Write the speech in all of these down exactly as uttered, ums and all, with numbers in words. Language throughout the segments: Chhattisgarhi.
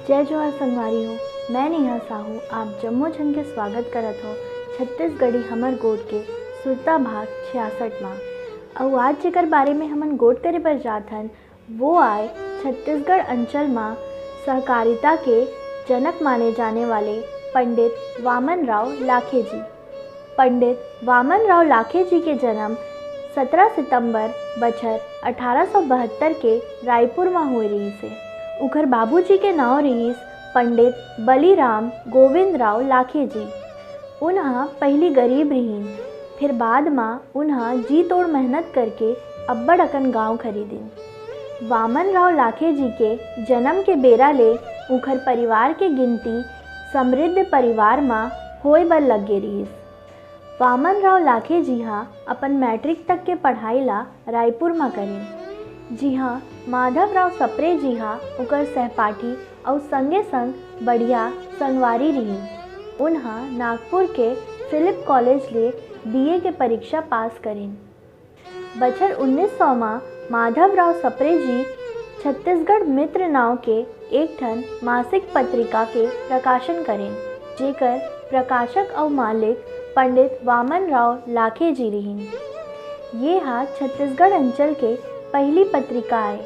जय जोहार संगवारी हो, मैं नेहा साहू आप जम्मो झन के स्वागत करत हो छत्तीसगढ़ी हमर गोठ के सुरता भाग छियासठ मा। अउ आज जेकर बारे में हमन गोठ करे बर जात हन, वो आय छत्तीसगढ़ अंचल मा सहकारिता के जनक माने जाने वाले पंडित वामन राव लाखे जी। पंडित वामन राव लाखे जी के जन्म सत्रह सितंबर बछर अठारह सौ बहत्तर के रायपुर म होए रिहिस हे। उखर बाबूजी के नांव रिहिस पंडित बलिराम गोविंद राव लाखे जी। उनहा पहिली गरीब रिहिन, फिर बाद म उनहा जी तोड़ मेहनत करके अब्बड़ अकन गांव खरीदिन। वामन राव लाखे जी के जन्म के बेरा ले उखर परिवार के गिनती समृद्ध परिवार म होए बर लग गे रिहिस। वामन राव लाखे जी हा अपन मैट्रिक तक के पढ़ाई ला रायपुर म करिन, जिहां माधव राव सप्रे जी हा ओकर सहपाठी अउ संगे संग बढ़िया संगवारी रिहिन। उनहा नागपुर के फिलिप कॉलेज ले बीए के परीक्षा पास करिन। बछर उन्नीस सौ म माधव राव सप्रे जी छत्तीसगढ़ मित्र नांव के एक ठन मासिक पत्रिका के प्रकाशन करेन, जेकर प्रकाशक अउ मालिक पंडित वामन राव लाखे जी रिहिन। ये हा छत्तीसगढ़ अंचल के पहिली पत्रिका आय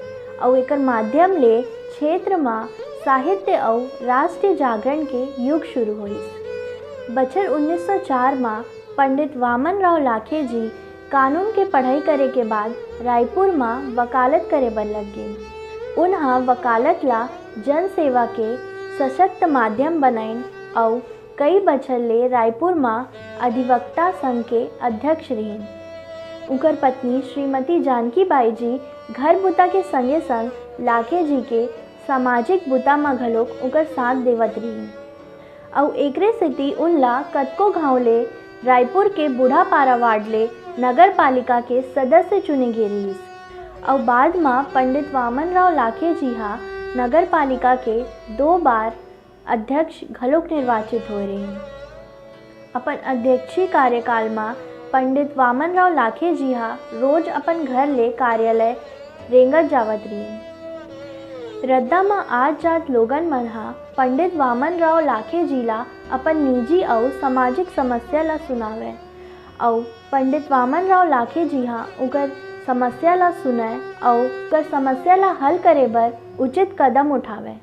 अउ एकर माध्यम ले क्षेत्र म साहित्य अउ राष्ट्रीय जागरण के युग शुरू होइस। बछर उन्नीस सौ चार म पंडित वामन राव लाखे जी कानून के पढ़ाई करे के बाद रायपुर म वकालत करे बर लग गिन। उनहा वकालत ला जनसेवा के सशक्त माध्यम बनाइन अउ कई बछर ले रायपुर म अधिवक्ता संघ के अध्यक्ष रिहिन। उकर पत्नी श्रीमती जानकी बाई जी घर बुता के संगे संग लाखे जी के सामाजिक बुता म घलोक उकर साथ देवत रिहिन। अउ एकरे सेती उन ला कतको घांव ले रायपुर के बूढ़ापारा वार्ड ले नगर पालिका के सदस्य चुने गे रिहिस। अउ बाद म पंडित वामन राव लाखे जी हा नगर पालिका के दो बार अध्यक्ष घलोक निर्वाचित होए रिहिन। अपन अध्यक्षीय कार्यकाल म पंडित वामन राव लाखे जी हा रोज अपन घर ले कार्यालय रेंगत जावत रिहिन। रद्दा म आत जात लोगन मन हा पंडित वामन राव लाखे जी ला अपन निजी अउ सामाजिक समस्या ला सुनावय अउ पंडित वामन राव लाखे जी हा उकर समस्या ला सुनय अउ उकर समस्या ला हल करे बर उचित कदम उठावय।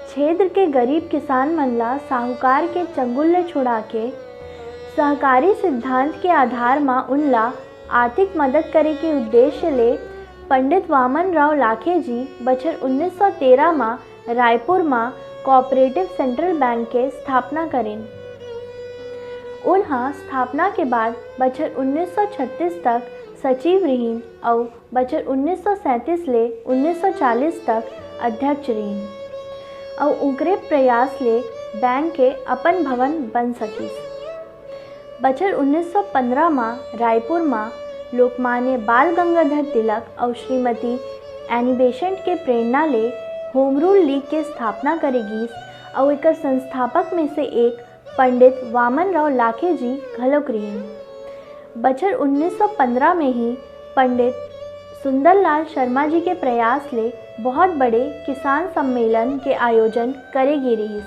क्षेत्र के गरीब किसान मन ला साहूकार के चंगुल ले छुड़ा के सहकारी सिद्धांत के आधार म उन ला आर्थिक मदद करे के उद्देश्य ले पंडित वामन राव लाखे जी बछर उन्नीस सौ तेरह म रायपुर म कोऑपरेटिव सेंट्रल बैंक के स्थापना करिन। उन ह स्थापना के बाद बछर उन्नीस सौ छत्तीस तक सचिव रिहिन अउ बछर उन्नीस सौ सैंतीस ले उन्नीस सौ चालीस तक अध्यक्ष रिहिन अउ उंकरे प्रयास ले बैंक के अपन भवन बन सकिस। बछर उन्नीस सौ पंद्रह म रायपुर म लोकमान्य बाल गंगाधर तिलक अउ श्रीमती एनी बेसेंट के प्रेरणा ले होम रूल लीग के स्थापना करे गीस अउ एकर संस्थापक में से एक पंडित वामन राव लाखे जी घलोक रिहिन। बछर उन्नीस सौ पंद्रह में ही पंडित सुंदरलाल शर्मा जी के प्रयास ले बहुत बड़े किसान सम्मेलन के आयोजन करे गे रिहिस,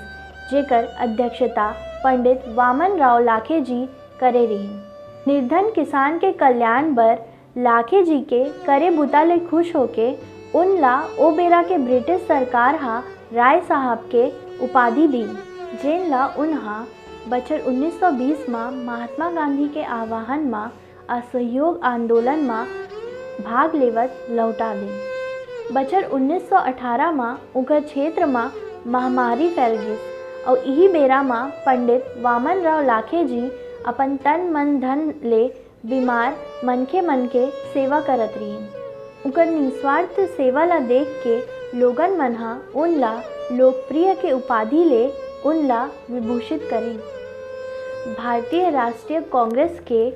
जेकर अध्यक्षता पंडित वामन राव लाखे जी करे रिहिन। निर्धन किसान के कल्याण बर लाखे जी के करे बुता ले खुश होके उन ला ओ बेरा के ब्रिटिश सरकार हा राय साहब के उपाधि दीन, जेन ला उन हा बछर उन्नीस सौ बीस म महात्मा गांधी के आह्वान म असहयोग आंदोलन म भाग लेवत लौटा दीन। बछर उन्नीस सौ अठारह म उंकर क्षेत्र म महामारी फैल गिस अउ इही बेरा म पंडित वामन राव लाखे जी अपन तन मन धन ले बीमार मनखे मन के सेवा करत रिहिन। उंकर निस्वार्थ सेवा ला देख के लोगन मन ह उन ला लोकप्रिय के उपाधि ले उन ला विभूषित करिन। भारतीय राष्ट्रीय कांग्रेस के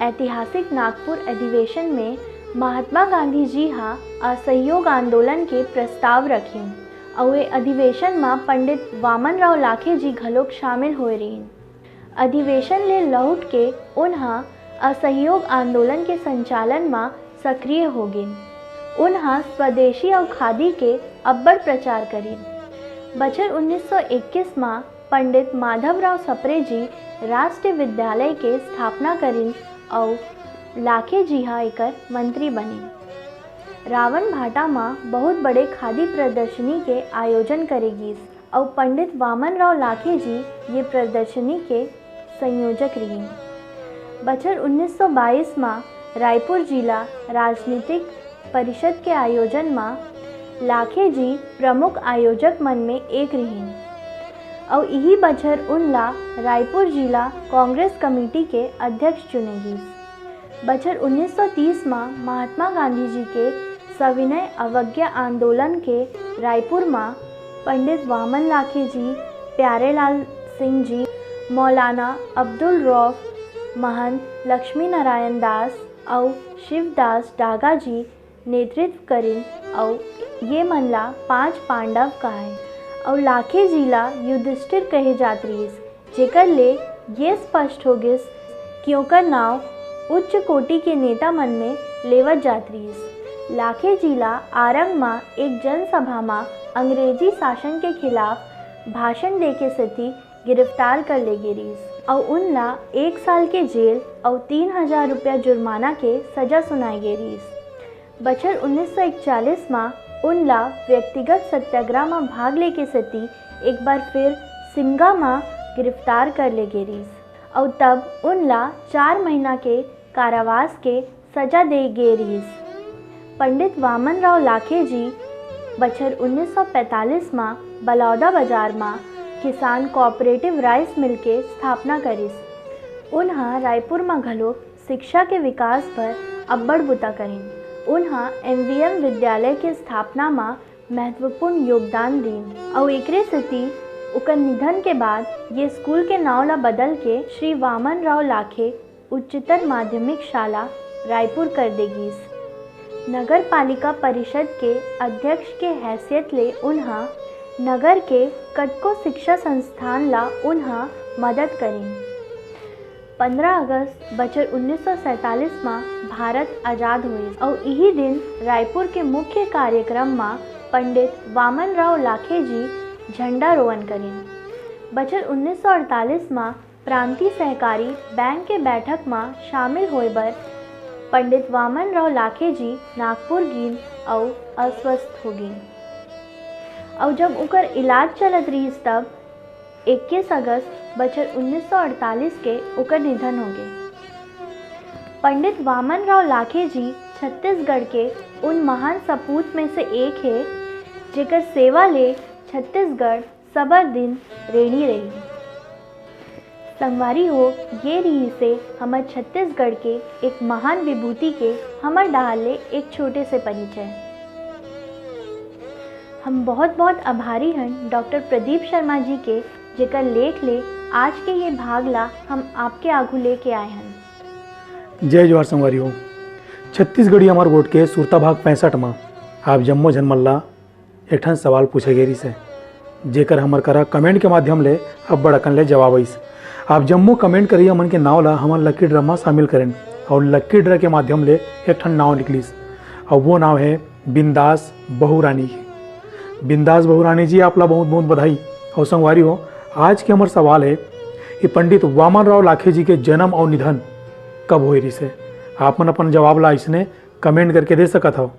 ऐतिहासिक नागपुर अधिवेशन में महात्मा गांधी जी हा असहयोग आंदोलन के प्रस्ताव रखिन अउ ए अधिवेशन म पंडित वामन राव लाखे जी घलोक शामिल होए रिहिन। अधिवेशन ले लहुट के उन ह असहयोग आंदोलन के संचालन म सक्रिय होगिन। उन ह स्वदेशी अउ खादी के अब्बड़ प्रचार करिन। बछर उन्नीस सौ इक्कीस म पंडित माधवराव सप्रे जी राष्ट्रीय विद्यालय के स्थापना करिन अउ लाखे जी ह एकर मंत्री बनिन। रावण भाटा म बहुत बड़े खादी प्रदर्शनी के आयोजन करे गीस अउ पंडित वामन राव लाखे जी ये प्रदर्शनी के संयोजक रिहिन। बछर उन्नीस सौ बाईस म रायपुर जिला राजनीतिक परिषद के आयोजन म लाखे जी प्रमुख आयोजक मन में एक रिहिन अउ इही बछर उन ला रायपुर जिला कांग्रेस कमेटी के अध्यक्ष चुने गीस। बछर उन्नीस सौ तीस म महात्मा गांधी जी के सविनय अवज्ञा आंदोलन के रायपुर म पंडित वामन लाखे जी, प्यारेलाल सिंह जी, मौलाना अब्दुल रऊफ, महंत लक्ष्मी नारायण दास अउ शिवदास डागा जी नेतृत्व करिन अउ ये मन ला पांच पांडव कहाय अउ लाखे जी ला युधिष्ठिर कहे जात रिहिस, जेकर ले ये स्पष्ट हो गिस कि ओकर नाव उच्च कोटि के नेता मन में लेवत जात रिहिस। लाखे जी ला आरंग म एक जनसभा म अंग्रेजी शासन के खिलाफ भाषण दे के सेती गिरफ्तार कर ले गे रिहिस अउ उन ला एक साल के जेल अउ तीन हजार रुपया जुर्माना के सजा सुनाए गे रिहिस। बछर उन्नीस सौ इकतालीस म उन ला व्यक्तिगत सत्याग्रह म भाग ले के सेती एक बार फिर सिमगा म गिरफ्तार कर ले गे रिहिस अउ तब उन ला चार महीना के कारावास के सजा दे गे रिहिस। पंडित वामन राव लाखे जी बछर उन्नीस सौ पैंतालीस म बलौदा बाजार म किसान कोऑपरेटिव राइस मिल के स्थापना करिस। उन ह रायपुर म घलो शिक्षा के विकास बर अब्बड़ बुता करिन। उन ह एमवीएम विद्यालय के स्थापना म महत्वपूर्ण योगदान दीन अउ एकरे सेती ओकर निधन के बाद ये स्कूल के नाव ला बदल के श्री वामन राव लाखे उच्चतर माध्यमिक शाला रायपुर कर दे गीस। नगर पालिका परिषद के अध्यक्ष के हैसियत ले उन ह नगर के कतको शिक्षा संस्थान ला उन ह मदद करिन। पंद्रह अगस्त बछर उन्नीस सौ सैंतालीस म भारत आजाद होइस अउ इही दिन रायपुर के मुख्य कार्यक्रम म पंडित वामन राव लाखे जी झंडारोहण करिन। बछर उन्नीस सौ अड़तालीस म प्रांतीय सहकारी बैंक के बैठक म शामिल होय बर पंडित वामन राव लाखे जी नागपुर गीन अउ अस्वस्थ हो गीन अउ जब उकर इलाज चलत रिहिस तब इक्कीस अगस्त बछर उन्नीस सौ अड़तालीस के ओकर निधन होगे। पंडित वामन राव लाखे जी छत्तीसगढ़ के उन महान सपूत में से एक हे, जेकर सेवा ले छत्तीसगढ़ सबर दिन ऋणी रही। संगवारी हो, ये रिहिसे हमर छत्तीसगढ़ के एक महान विभूति के हमर डहार ले एक छोटे से परिचय। हम बहुत बहुत आभारी हन डॉक्टर प्रदीप शर्मा जी के, जेकर लेख ले आज के ये भाग ला हम आपके आगू लेके आए हन। जय जोहार संगवारी हो। छत्तीसगढ़ी हमर गोठ के सुरता भाग पैंसठ मा आप जम्मो झन मन ला एक ठन सवाल पूछे गे रिहिसे, जेकर हमर करा कमेंट के माध्यम ले अब्बड़ अकन ले जवाब आइस। आप जम्मो कमेंट करइया मन के नाव ला हमन लकी ड्रा मा शामिल करेन अउ लकी ड्रा के माध्यम ले एक ठन नाव निकलिस अउ वो नाव हे बिंदास बहुरानी। बिंदास बहुरानी जी, आप ला बहुत बहुत बधाई। अउ संगवारी हो, आज के हमर सवाल हे कि पंडित वामन राव लाखे जी के जन्म अउ निधन कब होए रिहिसे? आप मन अपन जवाब ला अइसने कमेंट करके दे सकत हव।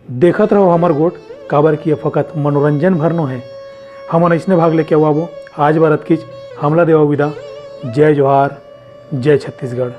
देखत रहो हमर गोठ, काबर कि ये फकत मनोरंजन भर नो हे। हमन अइसने भाग लेके आबो। आज बर अतकीच, हमला देवा विदा। जय जोहार, जय छत्तीसगढ़।